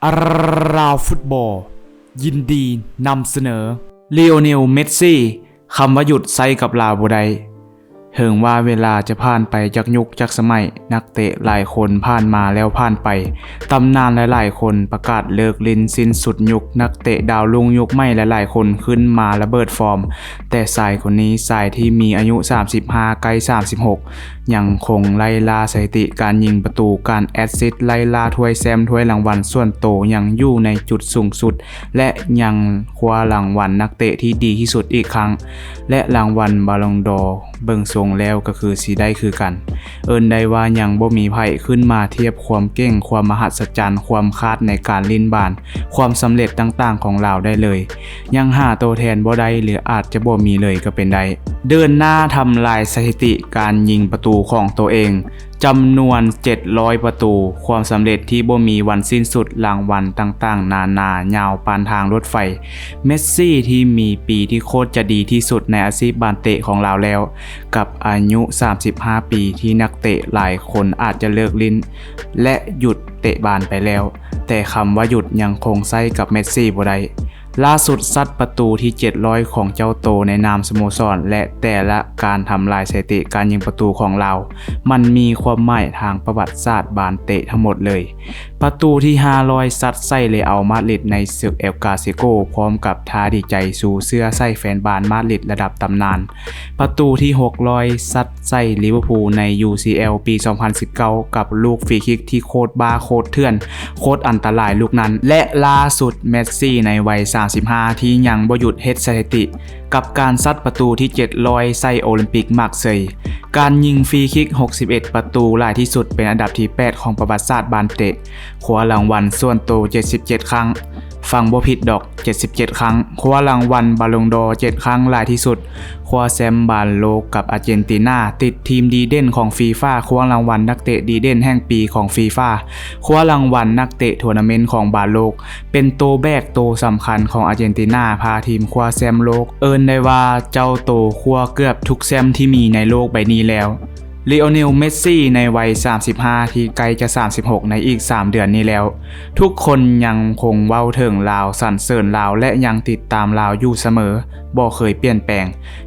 ອາລາວຟຸດບອລ ຍິນດີນຳສະເໜີ ລີໂອເນລ ເມັດຊີ. ຄຳວ່າຢຸດໃຊ້ກັບລາວບໍ່ໄດ້. ເຖິງວ່າເວລາຈະຜ່ານໄປຈັກຍຸກຈັກສະໄໝ, ນັກເຕະຫຼາຍຄົນຜ່ານມາແລ້ວຜ່ານໄປ, ຕຳນານຫຼາຍໆຄົນປະກາດເລີກຫຼິ້ນ, ສິ້ນສຸດຍຸກ, ນັກເຕະດາວລຸ້ງຍຸກໃໝ່ຫຼາຍໆຄົນຂຶ້ນມາລະເບີດຟອມ, ແຕ່ຊາຍຄົນນີ້, ຊາຍທີ່ມີອາຍຸສາມສິບຫ້າ ໃກ້ສາມສິບຫົກ, ຍັງຄົງໄລ່ລ່າສະຖິຕິການຍິງປະຕູ, ການແອັດຊິດ, ໄລ່ລ່າຖ້ວຍແຊ້ມ, ຖ້ວຍລາງວັນສ່ວນໂຕ, ຍັງຢູ່ໃນຈຸດສູງສຸດ ແລະ ຍັງຄວ້າລາງວັນນັກເຕະທີ່ດີທີ່ສຸດອີກຄັ້ງ ແລະ ລາງວັນບາລົງດໍ ເບິ່ງຊົງແລ້ວກໍຄືຊິໄດ້ຄືກັນ. ເອີ້ນໄດ້ວ່າຍັງບໍ່ມີໃຜຂຶ້ນມາທຽບຄວາມເກັ່ງ, ຄວາມມະຫັດສະຈັນ, ຄວາມຄາດໃນການຫຼິ້ນບານ, ຄວາມສຳເລັດຕ່າງໆຂອງລາວໄດ້ເລີຍ. ຍັງຫາໂຕແທນບໍ່ໄດ້ ຫຼື ອາດຈະບໍ່ມີເລີຍກໍເປັນໄດ້. ເດີນໜ້າທຳລາຍສະຖິຕິການຍິງປະຕູຂອງໂຕເອງ ຈຳນວນເຈັດຮ້ອຍປະຕູ, ຄວາມສຳເລັດທີ່ບໍ່ມີວັນສິ້ນສຸດ, ລາງວັນຕ່າງໆນານາຍາວປານທາງລົດໄຟ. ເມັດຊີທີ່ມີປີທີ່ໂຄດຈະດີທີ່ສຸດໃນອາຊີບບານເຕະຂອງລາວແລ້ວ, ກັບອາຍຸສາມສິບຫ້າປີທີ່ນັກເຕະຫຼາຍຄົນອາດຈະເລີກຫຼິ້ນ ແລະ ຢຸດເຕະບານໄປແລ້ວ, ແຕ່ຄຳວ່າຢຸດຍັງຄົງໃຊ້ກັບເມັດຊີບໍ່ໄດ້. ລ່າສຸດຊັດປະຕູທີເຈັດຮ້ອຍຂອງເຈົ້າໂຕໃນນາມສະໂມສອນ ແລະ ແຕ່ລະການທຳລາຍສະຖິຕິການຍິງປະຕູຂອງລາວ, ມັນມີຄວາມໝາຍທາງປະຫວັດສາດບານເຕະທັງໝົດເລີຍ. ປະຕູທີຫ້າຮ້ອຍຊັດໃສ່ເຣອັລມາດຣິດໃນເສິກເອລກາຊິໂກ ພ້ອມກັບທ່າດີໃຈຊູເສື້ອໃສ່ແຟນບານມາດຣິດລະດັບຕຳນານ. ປະຕູທີຫົກຮ້ອຍຊັດໃສ່ລິເວີພູໃນຢູຊີແອລປີສອງພັນສິບເກົ້າ ກັບລູກຟຣີຄິກທີ່ໂຄດບ້າ, ໂຄດເຖື່ອນ, ໂຄດອັນຕະລາຍລູກນັ້ນ ແລະ ລ່າສຸດເມັດຊີໃນໄວສາມສິບຫ້າທີ່ຍັງບໍ່ຢຸດເຮັດສະຖິຕິກັບການຊັດປະຕູທີເຈັດຮ້ອຍໃສ່ໂອລິມປິກມາກເຊີຍ. ການຍິງຟຣີຄິກຫົກສິບເອັດປະຕູຫຼາຍທີ່ສຸດ ເປັນອັນດັບທີແປດຂອງປະຫວັດສາດບານເຕະ, ຄວ້າລາງວັນສ່ວນໂຕເຈັດສິບເຈັດຄັ້ງ. ຟັງບໍ່ຜິດດອກ, ເຈັດສິບເຈັດຄັ້ງ. ຄວ້າລາງວັນບາລົງດໍເຈັດຄັ້ງຫຼາຍທີ່ສຸດ. ຄວ້າແຊ້ມບານໂລກກັບອາເຈນຕິນາ, ຕິດທີມດີເດັ່ນຂອງຟີຟາ, ຄວ້າລາງວັນນັກເຕະດີເດັ່ນແຫ່ງປີຂອງຟີຟາ, ຄວ້າລາງວັນນັກເຕະໂທນາເມັນຂອງບານໂລກ, ເປັນໂຕແບກໂຕສຳຄັນຂອງອາເຈນຕິນາ, ພາທີມຄວ້າແຊ້ມໂລກ. ເອີ້ນໄດ້ວ່າເຈົ້າໂຕຄວ້າເກືອບທຸກແຊ້ມທີ່ມີໃນໂລກໃບນີ້ແລ້ວ. ລີໂອເນລ ເມັດຊີ ໃນໄວສາມສິບຫ້າ ທີ່ໃກ້ຈະສາມສິບຫົກໃນອີກສາມເດືອນນີ້ແລ້ວ, ທຸກຄົນຍັງຄົງເວົ້າເຖິງລາວ, ສັນເສີນລາວ ແລະ ຍັງຕິດຕາມລາວຢູ່ສະເໝີ, ບໍ່ເຄີຍປ່ຽນແປງ,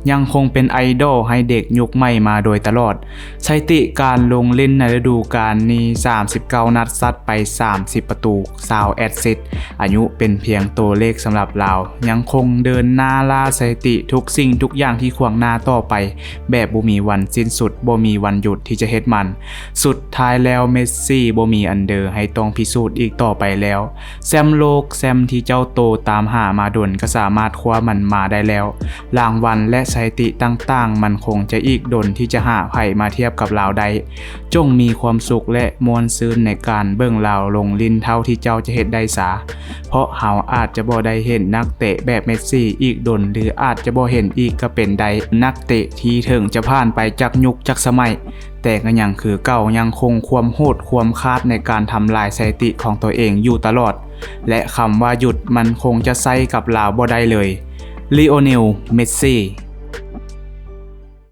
ຍັງຄົງເປັນໄອດອລໃຫ້ເດັກຍຸກໃໝ່ມາໂດຍຕະຫຼອດ. ສະຖິຕິການລົງຫຼິ້ນໃນລະດູການນີ້ ສາມສິບເກົ້ານັດ, ຊັດໄປສາມສິບປະຕູ, ຊາວແອັດຊິດ. ອາຍຸເປັນພຽງໂຕເລກສຳລັບລາວ, ຍັງຄົງເດີນໜ້າລ່າສະຖິຕິທຸກສິ່ງທຸກຢ່າງທີ່ຂວາງໜ້າຕໍ່ໄປ ແບບບໍ່ມີວັນສິ້ນສຸດ, ບໍ່ມີວັນຢຸດທີ່ຈະເຮັດມັນ. ສຸດທ້າຍແລ້ວ ເມັດຊີ ບໍ່ມີອັນເດີໃຫ້ຕ້ອງພິສູດອີກຕໍ່ໄປແລ້ວ. ແຊ້ມໂລກ, ແຊ້ມທີ່ເຈົ້າໂຕຕາມຫາມາດົນ, ກໍສາມາດຄວ້າມັນມາໄດ້ແລ້ວ. ລາງວັນ ແລະ ສະຖິຕິຕ່າງໆ, ມັນຄົງຈະອີກດົນທີ່ຈະຫາໃຜມາທຽບກັບລາວໄດ້. ຈົ່ງມີຄວາມສຸກ ແລະ ມ່ວນຊື່ນໃນການເບິ່ງລາວລົງຫຼິ້ນເທົ່າທີ່ເຈົ້າຈະເຮັດໄດ້ສາ, ເພາະເຮົາອາດຈະບໍ່ໄດ້ເຫັນນັກເຕະແບບເມັດຊີອີກດົນ ຫຼື ອາດຈະບໍ່ເຫັນອີກກໍເປັນໄດ້. ນັກເຕະທີ່ເຖິງຈະຜ່ານໄປຈັກຍຸກຈັກສະໄໝ, ແຕ່ກໍຍັງຄືເກົ່າ, ຍັງຄົງຄວາມໂຫດ, ຄວາມຄາດໃນການທຳລາຍສະຖິຕິຂອງຕົວເອງຢູ່ຕະຫຼອດ, ແລະ ຄຳວ່າຢຸດ ມັນຄົງຈະໃຊ້ກັບລາວບໍ່ໄດ້ເລີຍ. ລີໂອເນລ ເມັດຊີ.